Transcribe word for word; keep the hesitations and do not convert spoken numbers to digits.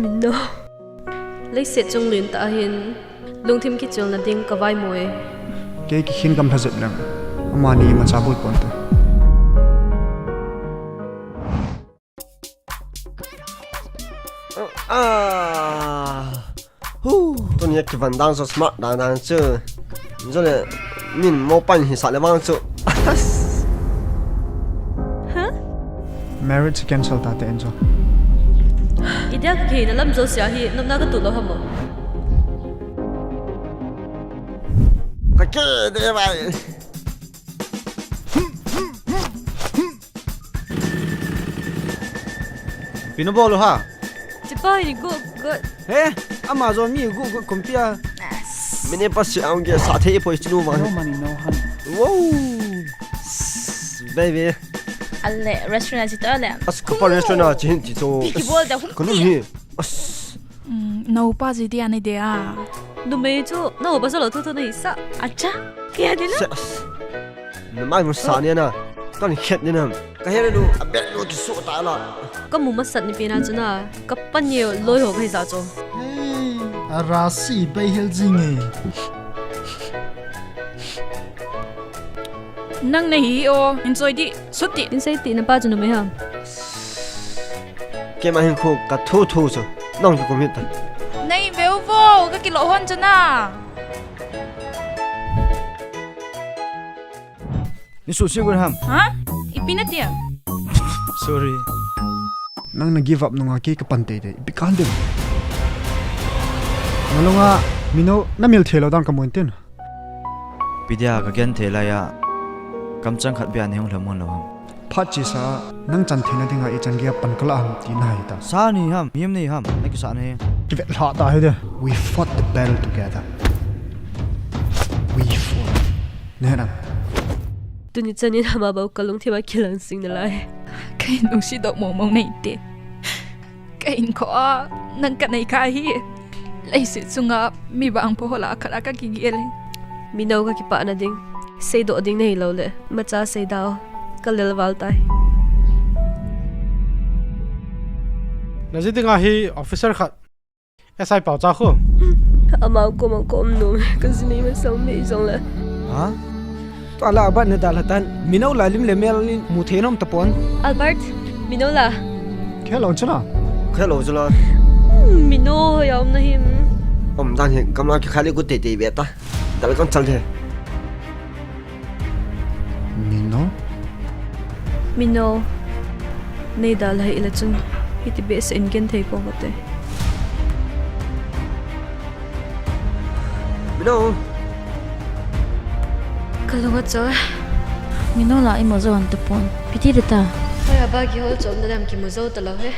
No. Leiset chung lentah a hin lungthim kicholna ding ka vaimu e. Kei kikhen gam lha jep leng. Amani imacha boi ponte. Ah. Hu. Tuni a kivon dan chu smart dan dan chu. Jole min mo pan hi sa le vang chu. Huh? Marriage cancel ta te en chu. Idia ka kei na lam josia hi, nom na ka tu lo hamo. Ka ke de bai. Pinu bolu ha. Chipa ni gu gu. He, ama jo mi gu gu kumpia. Mine pa si aung ge sa the poi chinu ma. No money, no honey. Wow. Baby. Ale, restaurant a chi to le. As ka pa restaurant a chi hin chi to. Ki bol da hum. Kanu hi. As. Mm, naupa ji dia ni dia. Numei chu, naupa sa lo thu thu ni sa. Acha. Kia ni na. Namai mo sa ni na. Kan khet ni na. Ka he lu, a bet lu ki so ta la. Ka mu masat ni pina chu na. Ka pan ye loi ho ka hi sa chu. Hey, a ra si bai hel jing e. Nang na hi o, enjoy di, sut di. In sei ti na pa chu numei ham. Keima hin khu ka thu thu chu. Nang ki kum hita. Nei veu vo, ka kilo hon chu na. Ni su si gun ham. Ha? Ipi na tia? Sorry. Nang na give up nunga kei ka pan tei tei. Ipi kan dem. Nalunga, Mino, na mil thei lo dan ka mun tin. Pidia ka gen thei lai a, kamchang khat bia nei hung lham hon lo ham. Phat chesa, nang chan theina dinga ichan gei a pan ka la ham ti na hi ta. Sa ni ham, him ni ham, na kisa na hi. Kivet lha ta hi de. We fought the battle together. We fought. Ne na. Tuni chan in ama bou ka lungthim a kilang sing na lai. Ka in lungsi dok mong mong nei te. Ka in kho a, nang ka nei kha hi. Leiset chunga mi vangpho ho lah a khat a ka kigel e. Mino ka kipah na ding. Seidoh ding nei lo le. Macha sei dau. Ka lel val tai. Na ji dinga hi officer khat. S I pau cha khu. Ama kom a kom nung. Ka ji nei ma sang mei jong le. Ha? Tua la abat na dalha tan, Mino la lim le mel in mu thei nom tapon. Albert, Mino la. Khe lo chula. Khe lo chula. Hmm, Mino ya um na him. Um dan hi, kam la ki khali ku te te be ta. Dal kan chal the. Mino? Mino. Nei dalha ila chun. Hiti be se in gen thei ko te. Mino. Ka lung a cho. Mino la imo jo an tapon. Piti de ta. Hoi aba ki hol chom da dam ki mo jo ta lo he.